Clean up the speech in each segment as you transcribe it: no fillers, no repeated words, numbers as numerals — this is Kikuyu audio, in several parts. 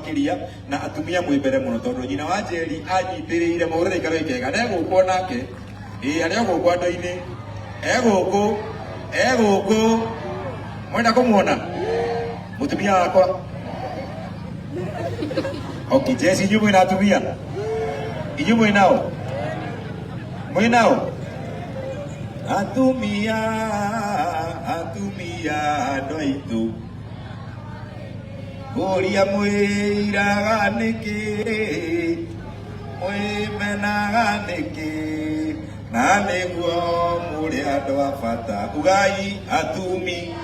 makĩria na atumia mwĩ mbere mũno tondũ nyina wa Njeri anyitĩrĩire mũhũrĩre ikaro ikega na egũkũ nake ĩĩ arĩ o gũkũ andũ-inĩ egũkũ egũkũ mwenda kũmuona mũtumia wakwa. Okay, Jesse, inyuĩ mwĩna atumia, inyuĩ mwĩ nao, mwĩ nao atumia, atumia andũ aitũ kũria mwĩiraga nĩkĩ, mwĩmenaga nĩkĩ, na nĩguo mũrĩ andũ a bata, ugai atumi.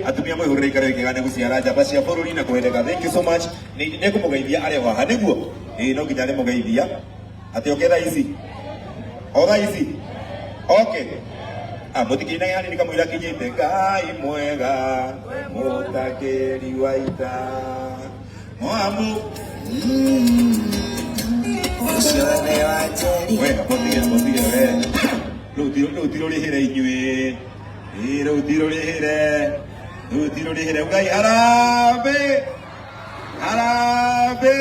Atumia mwĩhũrĩre ikaro ikega nĩ gũciara njamba cia bũrũri na kwendeka. Thank you so much. Nĩ nĩngũmũgeithia arĩ o haha nĩguo ĩ no nginya arĩmũgeithia atĩ oke thaa ici, o thaa ici oke. Ah, mũtikĩinage hanini kamũira kinyĩte. Ngai mwega mũtakĩri wa ita mwamu. Ũcio nĩ wa Njeri. Wega, mũtige mũtige we rĩu ti rĩu ti rũrĩhĩre inyuĩ ĩ rĩu ti rũrĩhĩre, rĩu ti rũrĩhĩre. Ngai harambĩ harambĩ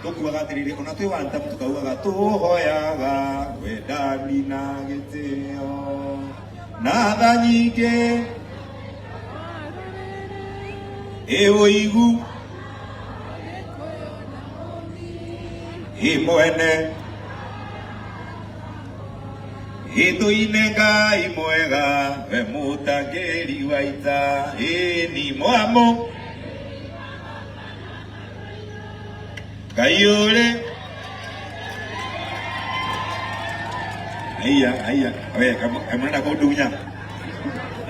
tũkuaga atĩrĩrĩ ona twĩ wantamu tũkaugaga tũhoyaga wendani na gĩtĩo na tha nyingĩ ĩ ũigu ĩ mwene ĩtũine Ngai mwega we mũtangĩri wa ita ĩ ni mwamũ Ngai ũrĩ aiya aiya we kamũrenda kũndunya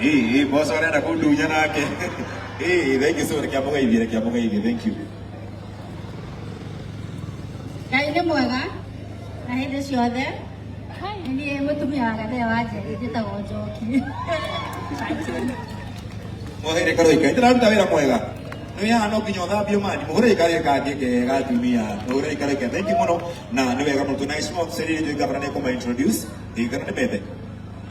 ĩ ĩ boss arenda kũndunya nake ĩ thank you so reke amũgeithie, reke amũgeithie. Thank you. Ngai nĩ mwega na hĩndĩ ciothe. Nĩ niĩ mũtumia wa Gathee wa Njeri, njĩtagwo Njoki. Mũhĩrĩ karoika ndĩraruta wĩra mwega nĩ haha no nginya ũthambio mani mũhũrĩ ikarĩ kangĩ kega atumia mũhũrĩ ikarĩ kega. Thank you mũno na nĩ wega mũno tuna heshima officer iri governor nĩ kũma introduce ĩ kana nĩ methe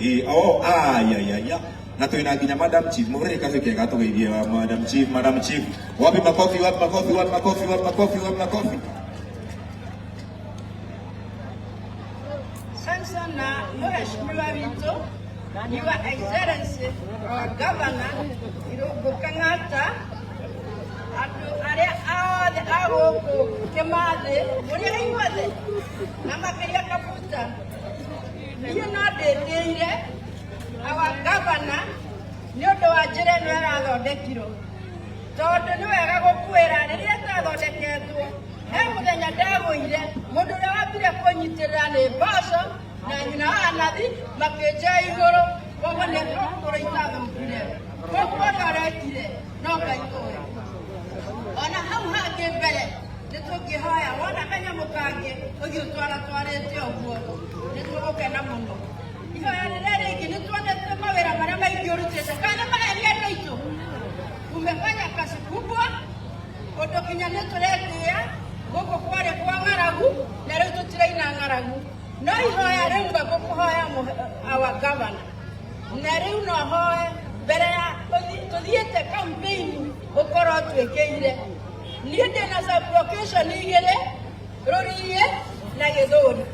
ĩ oh ai ai ai na twina nginya Madam Chief mũhũrĩ ikarĩ kega tũgeithie wa Madam Chief. Madam Chief, wapi makofi, wapi makofi, wapi makofi, wapi makofi, wapi makofi? Samson na Mheshimiwa witũ, Your Excellency, our Governor Irũngũ Kang'ata, andũ arĩa othe a gũkũ Kĩmathĩ, mũrĩ inyuothe na makĩria Kabuta, niĩ no ndĩtĩire our Governor nĩ ũndũ wa njĩra ĩno ĩrathondekirwo, tondũ nĩ wega gũkwĩra rĩrĩa ĩtathondeketwo he mũthenya ndagũire mũndũ ũrĩa wambire kũnyitĩrĩra nĩ mboco na nyina wa Anathi makĩnjoya igũrũ, koguo nĩ kũrĩ itathũkire, koguo ũrĩa ũrekire no Ngai ũĩ. Ona hau hangĩ mbere nĩ tũngĩhoya wona kanyamũ kangĩ ũthiĩ ũtwaratwarĩte ũguo nĩ tũgũkena mũno. Ihoya rĩrĩa rĩngĩ nĩ tuonete mawĩra marĩa maingĩ ũrutĩte kana maheni andũ aitũ, umefanya kazi kubwa ũndũ kinya nĩ tũretĩĩa gũkũ kwarĩ kwa ng'aragu na rĩu tũtiraina ng'aragu. No ihoya rĩu ngũkũhoya our governor, na rĩu no hoe mbere ya tũthiĩte campaign ũkorwo twĩkĩire. Niĩ ndĩna sublocation igĩrĩ, Rũriĩ na Gĩthũri,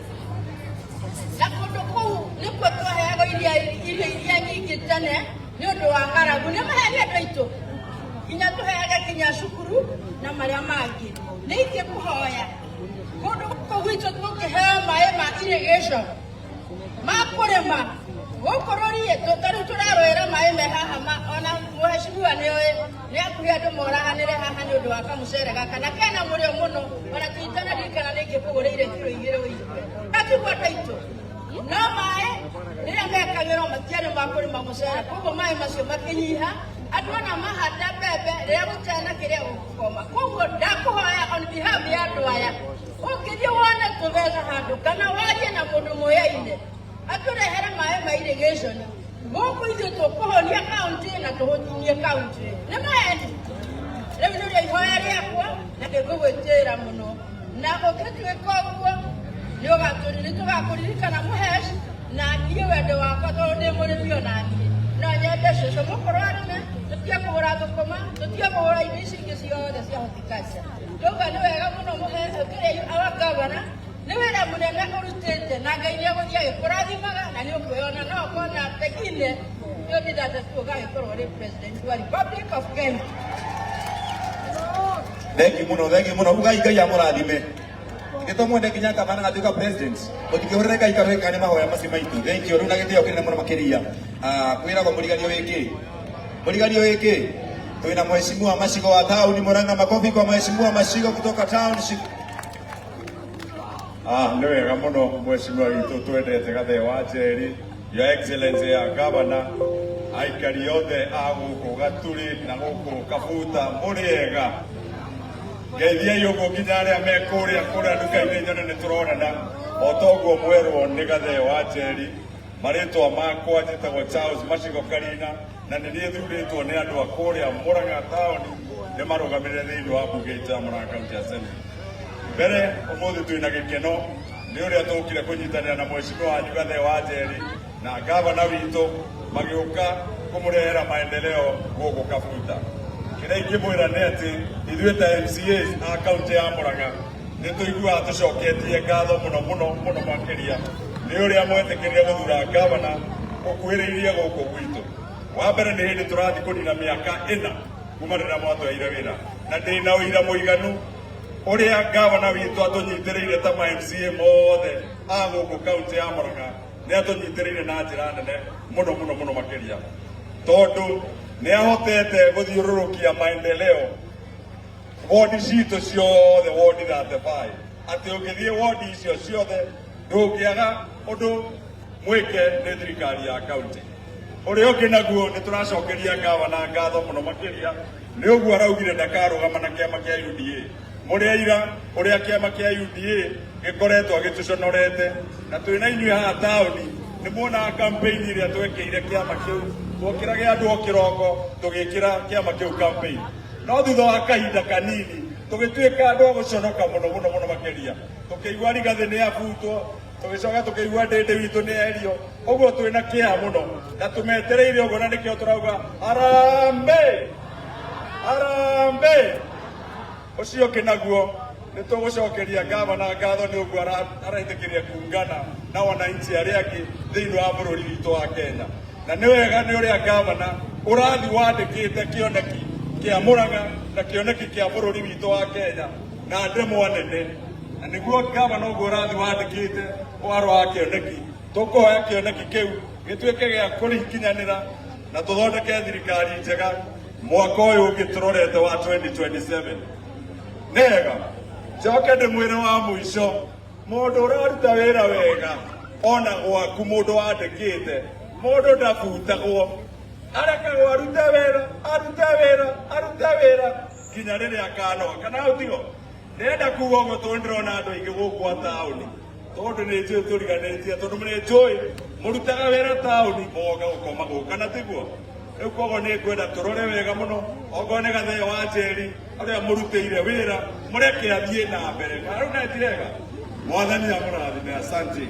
na kũndũ kũu nĩkuo twaheagwo irio iria nyingĩ tene nĩ ũndũ wa ng'aragu. Nĩ maheni andũ aitũ, nginya tũheage nginya cukuru na marĩa mangĩ. Nĩ ingĩkũhoya kũndũ gũkũ gwitũ tũngĩheo maĩ ma irrigation ma kũrĩma gũkũ Rũriĩ, ta rĩu tũrarũĩra maĩ me haha ma ona mheshimiwa nĩ oĩ nĩ hakuhĩ andũ moraganĩre haha nĩ ũndũ wa kamũcere gaka na kena mũrĩo mũno, ona titanaririkana nĩ ingĩkũgũrĩire kiro 2 ũigue katiguo andũ aitũ. No maĩ rĩrĩa mekagĩrwo matiarĩ ma kũrĩma mũcere, koguo maĩ macio makĩnyiha, andũ ona mahanda mbembe rĩrĩa gũtarĩ na kĩrĩa gũkoma. Koguo ndakũhoya on behalf ya andũ aya, ũngĩthiĩ wone tũbeca handũ kana warie na mũndũ mũyaine atũrehere maĩ ma irrigation gũkũ, ithuĩ tũkũhonia kaunti na tũhũtinie kaunti. Nĩ maheni rĩu nĩrĩo ihoya rĩakwa na ndĩngũgwĩtĩra mũno, na ũngĩtuĩka ũguo nĩ tũgakũririkana mũhesh na niĩ wendo wakwa tondũ ndĩ mũrĩmi ona niĩ no nyende cũcũ mũkũrũ arĩme. Tũtige kũgũra thũkũma, tũtige kũgũra indo ici ingĩ ciothe cia horticulture. Ndauga nĩ wega mũno mũhe kĩrĩa our governor nĩ wĩra mũnene ũrutĩte na Ngai nĩ egũthiĩ agĩkũrathimaga na nĩ ũkwĩona no ũkona pengine 2032 ũgagĩkorwo ũrĩ president wa Republic of Kenya. Thank you muno, thank you muno. Ugai Ngai amũrathime. Gĩto mwende nginya gavana gatuĩka president. Mũtikĩhũrĩre Ngai karũhĩ kana mahoya macio maitũ. Thank you. Rĩu na gĩtĩo kĩnene mũno makĩria. Ah, kwĩragwo mũriganio wĩkĩ? Mũriganio wĩkĩ? Twĩna mheshimiwa Macigo wa town Murang'a. Makofi kwa mheshimiwa Macigo kutoka town. Ah, nĩ wega mũno mheshimiwa witũ twendete Gathee wa Njeri, Your Excellency ya Governor, aikari othe a gũkũ Gaturi na gũkũ Kabuta mũrĩ ega. Ngeithiai ũguo nginya arĩa me kũrĩa kũrĩa nduka-inĩ nyone nĩ tũronana o toguo mwerwo nĩ Gathee wa Njeri. Marĩtwa makwa njĩtagwo Charles Macigo Karina na nĩ niĩ thurĩtwo nĩ andũ a kũrĩa Murang'a taũni nĩ marũgamĩrĩre thĩinĩ wa mbunge itũ ya Murang'a County Assembly. Mbere ũmũthĩ twĩna gĩkeno nĩ ũrĩa tũkire kũnyitanĩra na mheshimiwa wanyu Gathee wa Njeri na gavana witũ magĩũka kũmũrehera maendeleo gũkũ Kabuta. Kĩrĩa ingĩmwĩra nĩ atĩ ithuĩ ta MCAs a kaunti ya Murang'a nĩ tũiguaga tũcoketie ngatho mũno mũno mũno makĩria nĩ ũrĩa mwetĩkĩrire gũthura gavana ũkuhĩrĩirie gũkũ gwitũ. Wa mbere nĩ hĩndĩ tũrathiĩ kũnina mĩaka ĩna kuma rĩrĩa mwatweheire wĩra na ndĩna ũira mũiganu ũrĩa gavana witũ atũnyitĩrĩire ta ma MCA mothe a gũkũ kaunti ya Murang'a nĩ atũnyitĩrĩire na njĩra nene mũno mũno mũno makĩria tondũ nĩ ahotete gũthiũrũrũkia maendeleo wodi citũ ciothe, wodi 35, atĩ ũngĩthiĩ wodi icio ciothe ndũngĩaga ũndũ mwĩke nĩ thirikari ya kaunti. Ũrĩa ũngĩ naguo nĩ tũracokeria gavana ngatho mũno makĩria nĩ ũguo araugire ndakarũgama na kĩama kĩa UDA. Mũrĩ aira ũrĩa kĩama kĩa UDA gĩkoretwo gĩtũconorete na twĩna inyuĩ haha taũni nĩ muonaga campaign ĩrĩa twekĩire kĩama kĩu, twokĩrage andũ o kĩroko tũgĩkĩra kĩama kĩu campaign, no thutha wa kahinda kanini tũgĩtuĩka andũ a gũconoka mũno mũno mũno makĩria, tũkĩigua Rigathĩ nĩ abutwo, tũgĩcoka tũkĩigua Ndĩndĩ witũ nĩ erio ũguo. Twĩna kĩeha mũno na tũmetereire ũguo na nĩkĩo tũrauga harambee, harambee. Ũcio ũngĩ naguo nĩ tũgũcokeria gavana ngatho nĩ ũguo aretĩkĩria kuungana na wananchi arĩa angĩ thĩinĩ wa bũrũri witũ wa Kenya, na nĩ wega nĩ ũrĩa gavana ũrathi wandĩkĩte kĩoneki kĩa Murang'a na kĩoneki kĩa bũrũri witũ wa Kenya na ndemwa nene, na nĩguo gavana ũguo ũrathi wandĩkĩte ũhoro wa kĩoneki, tũkũhoya kĩoneki kĩu gĩtuĩke gĩa kũrikinyanĩra na tũthondeke thirikari njega mwaka ũyũ ũngĩ tũrorete wa 2027. Nĩhega njoke ndĩmwĩre wa mũico, mũndũ ũraruta wĩra wega ona gwaku mũndũ wandĩkĩte mũndũ ndabutagwo, arekagwo arute wĩra, arute wĩra, arute wĩra nginya rĩrĩa akanoga kana hau tigo. Ndĩrenda kuga ũguo tondũ ndĩrona andũ aingĩ gũkũ a taũni, tondũ nĩ njũĩ tũriganĩtie, tondũ nĩ njũĩ mũrutaga wĩra taũni mũgoka gũkoma gũkũ kana tiguo. Rĩu koguo nĩ ngwenda tũrore wega mũno, okorwo nĩ Gathee wa Njeri ũrĩa mũrutĩire wĩra mũreke athiĩ na mbere. Na rĩu netirega mwathani amũrathime. Asante.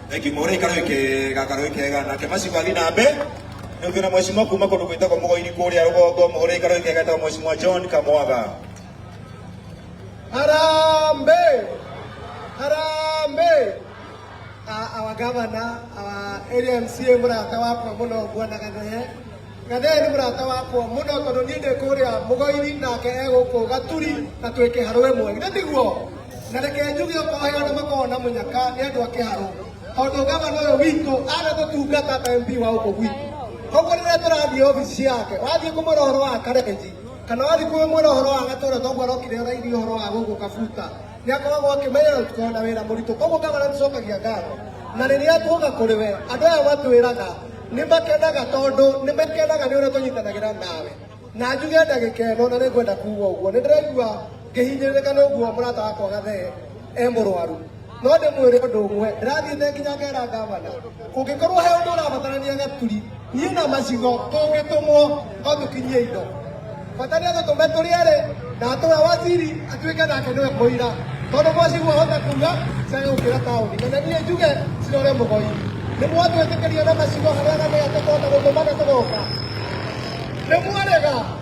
Thank you. Mũhũrĩre karũĩ kega, karũĩ kega. Nake Macigo athiĩ na mbere. Rĩu twĩna mheshimiwa kuma kũndũ gwĩtagwo Mũgoiri kũrĩa rũgongo. Mũhũrĩre karũĩ kega, etagwo mheshimiwa John Kamwaga. Harambee! Harambee! Our governor, our area MCA, mũrata wakwa mũno bwana Gathee. Gathee nĩ mũrata wakwa mũno tondũ niĩ ndĩ kũrĩa Mũgoiri nake e gũkũ Gaturi na twĩ kĩharũ ĩmwe. Githĩ tiguo? Na reke njuge okorwo he andũ makoragwo na mũnyaka nĩ andũ a kĩharũ. Tondũ gavana ũyũ witũ anatũtungata ta MP wa gũkũ gwitũ. Koguo rĩrĩa tũrathiĩ obici yake, wathiĩ kũmwĩra ũhoro wa karenji, kana wathiĩ kũmwĩra ũhoro wa gatũra toguo arokire orairie ũhoro wa gũkũ Kabuta, nĩ akoragwo akĩmenya na tũkoragwo na wĩra mũritũ. Koguo gavana tũcokagia ngatho. Na rĩrĩa tuoka kũrĩ we, andũ aya matwĩraga nĩ makenaga tondũ nĩ makenaga nĩ ũrĩa tũnyitanagĩra nawe. Na njuge ndagĩka ĩno na nĩ ngwenda kuga ũguo, nĩ ndĩraigua ngĩhinyĩrĩrĩka nĩ ũguo mũrata wakwa Gathee e mũrwaru. No ndĩmwĩre ũndũ ũmwe, ndĩrathiĩte nginya ngera gavana, kũngĩkorwo he ũndũ ũrabatarania Gaturi, niĩ na Macigo tũngĩtũmwo no tũkinyie indo. Bata nĩ atũtũme tũrĩ erĩ na atũhe waziri atuĩke nake nĩwe mũira, tondũ Macigo ahota kuga ciage gũkĩra taũni, na niĩ njuge cirore Mũgoi. Nĩ mwatwĩtĩkĩria na Macigo harĩa Gathee tũkũhota gũtũmana tũgoka. Nĩ mwarega.